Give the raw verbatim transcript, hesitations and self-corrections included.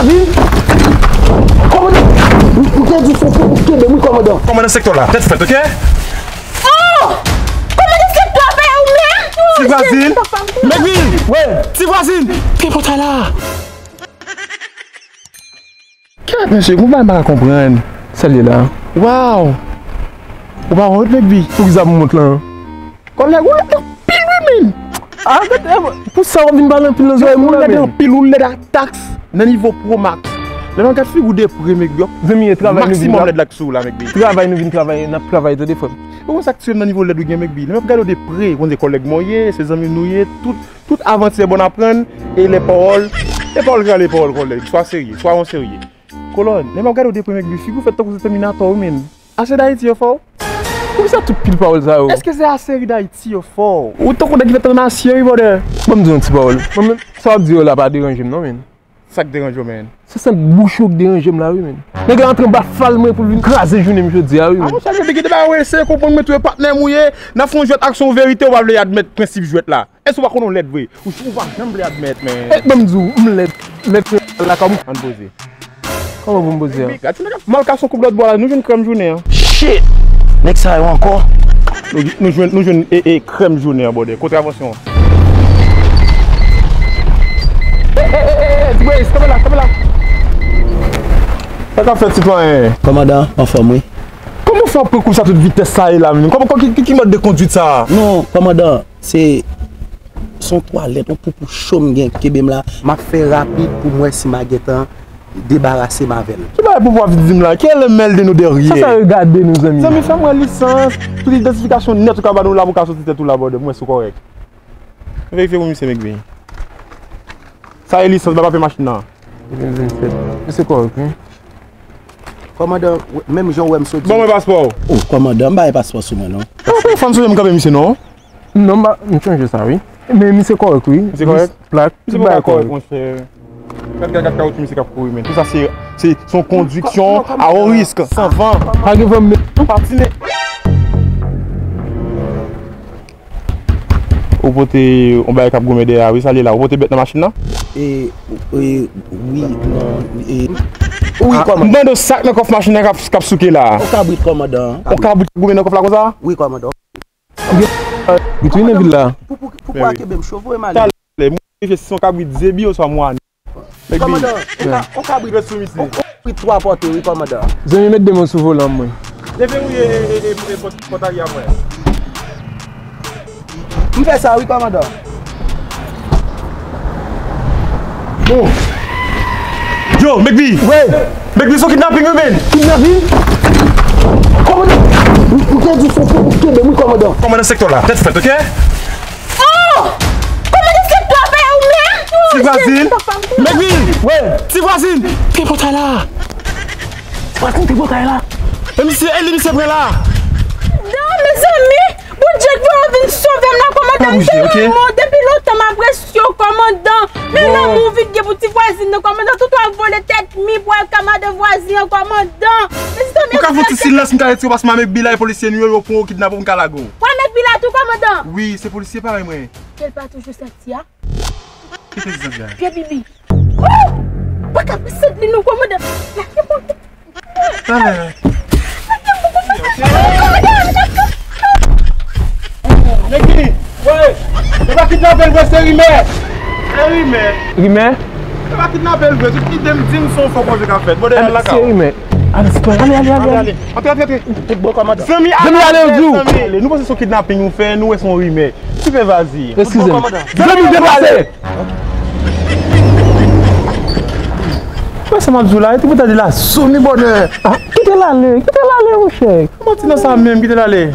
Vin. Kòmandan, m te di se pou w kenbe m, wi, kòmandan. Kòmandan sektè la, tèt frèt, oke? Oh! Kòmandan sektè a fè ou menm? Ti vwazin! Mègbi! Wi! Ti vwazin! Ki pòtay la? Kèt, mesye, gon bagay m pa ka konprann. Sa l ye la? Waw! Ou pa wont, Mègbi? Poukisa m wont lan? Kòlèg, ou lèd anpil, wi, men. Arèt, eh, pou sa w ap vin pale anpil nan zòrèy moun la, men. Ou lèd anpil, ou lèd ak taks nan nivo Pro Max. Lè m ap gad figi w de pre, Mègbi, zanmi, e travay nou vin maksimòm lèd la k sou w la, Mègbi. Travay nou vin travay, n ap travay, tande, frè m. Ou konn sa k tiye m nan nivo lèd ou gen, Mègbi? Lè m ap gade w de pre, ou konn se kòlèg mwen w ye, se zanmi nou ye, tout, tout avanti e bon aprann, e lè pawòl, lè pawòl ka lè pawòl, kòlèg. Swa serye, swa yon serye. Kolòn, lè m ap gade w de pre, Mègbi, figi w fèt tankou se Tèminatò, wi, men. Asye Dayiti yo fè w? Poukisa tout pil pawòl sa yo? Èske se Aseri Dayiti yo fè w? Ou tankou nèg ki fèt an Asye, wi, brother. Ban m di yon ti pawòl. Mwen menm, sa w ap di yo la pa deranje m, non, men. Sa k deranje w, men? Se sant bouch ou k deranje m la, wi, men. Nèg la antre anba fal mwen pou l vin kraze jounen m jodi a, wi, men. A, monchè, Mègbi, kite bagay ou, eseye konprann mwen tou, e patnè m ou ye. N ap fè yon jwèt ak se yon verite, ou pa vle admèt prensip jwèt la. Èske ou pa konnen w lèd vre? Ou, ou pa janm vle admèt, men. E, ban m di w, m lèd. Lèd lakay ou. Ann poze. Kòman pou m poze a? Gad ti nèg ap mal kase yon koup lòt bò la, nou jwenn krèm jounen an. Shit! Nèg sa yo ankò? Nou, nou jwenn, nou jwenn, e, e, krèm jounen an, brother. Kontravansyon an. E, e, e, e, e, Ti Moyiz, kanpe la, kanpe la. Sa k ap fèt, sitwayen? Kòmandan, anfòm, wi. Kòman w fè w pran kou sa tout vitès sa ye la, menm? Kòman, ki, ki, ki mòd de kondwit sa? Non, kòmandan, se, se yon twalèt, yon poupou cho m gen ki kenbe m la. M ap fè rapid pou m wè si m a gentan debarase m avè l. Ki bagay poupou ap vin di m la? Ki lè mèl de nou dèryè? Sa, sa regade nou, zanmi? Zanmi, fè m wè lisans, tout idantifikasyon nèt ou ka ba nou la pou w ka soti tèt ou la, brother, pou m wè si w kòrèk. Verifye pou misye, Mègbi. Sa e lisans, ba papye machin nan. Misye kòrèk, wi. Kòmandan, w-, menm jan w wè m soti. Ban mwen paspò w. Oh, kòmandan, m pa gen paspò sou mwen, non. Ou pa konn fann sou m kanpe misye, non? Non, m pa, m chanje sa, wi. Men misye kòrèk, wi. Misye kòrèk? Plak, misye tout bagay kòrèk, monchè. Gad, gad, gad kawoutchou misye k ap kouri, men. Tout sa se, se, se yon kondiksyon a wo risk, san van. Pa gen van, men. Patine. Ou pote yon bagay k ap goumen dèyè a, wi, sa l ye la. Ou pote bèt nan machin nan? E, e, wi, non, e, wi, kòmandan. M tande yon sak nan kòf machin nan k ap, k ap souke la. Yon kabrit, kòmandan. Yon kabrit k ap goumen nan kòf la konsa? Wi, kòmandan. Li tou nan vil la. Pou, pou, pou pa kenbe m cho, voye m ale. Talè, mwen verifye si se yon kabrit zebi oswa mwanis. Kòmandan, on ka-, on kabrit, on kabrit twa pòte, wi, kòmandan. Zanmi, met de men sou volan mwen. Deverrouye, e, e, e, e, pòt, pòt aryè a mwen. M fè sa, wi, kòmandan. Bon. Yo, Mègbi! Wi. Mègbi, se yon kidnaping, wi, men! Kidnaping? Kòmandan! Ou, ou te di se pou kenbe m, wi, kòmandan. Kòmandan sektè la, tèt frèt, oke? Oh! Kòmandan sektè a fè ou menm? Ti vwazin! Mègbi! Wi. Ti vwazin! Ki pòtay la? Ti vwazin, ki pòtay la? E misye, e li misye pran la? Non, mezanmi! Bondye k voye w vin sove m la, kòmandan. M te renmen w. Depi lontan m ap resi w, kòmandan. Men lanmou w vin gen pou ti vwazin nan, kòmandan. Tout w ap vole tèt mi pou al ka madan vwazin an, kòmandan. Mezanmi, ou ka fè yon ti silans, m ka retire w, paske m a Mègbi la, e polisye nou yo, yo pran w, kidnape w, m ka lage w. Ou a Mègbi la tou, kòmandan? Wi, se polisye parèy mwen. Ke l pa toujou santi a? Ki te di sa? Pye bibi. Oh! Pa ka pran sant li non, kòmandan. Lage mwen. Talè. Mègbi, wi. Yo pa kidnape l vre, se rimè. Se rimè. Rimè? Yo pa kidnape l vre, tout ide m di m se yon fo pwojè k ap fèt. Bon, dèyè lakay ou. Se rimè. Ale, ale, ale, ale, ale. Antre, antre, antre. Tout bon, kòmandan. Zanmi, ale, ale, ale, zanmi. Ale, nou panse se yon kidnaping nou fè, nou wè se yon rimè. Ti pè vazi. Eskize m. Zanmi, deplase. Wè sa m ap di w la, e ti pòtay de la zone, brother. Ah, kite l ale, kite l ale, monchè. Kòman ti nan sa menm, kite l ale.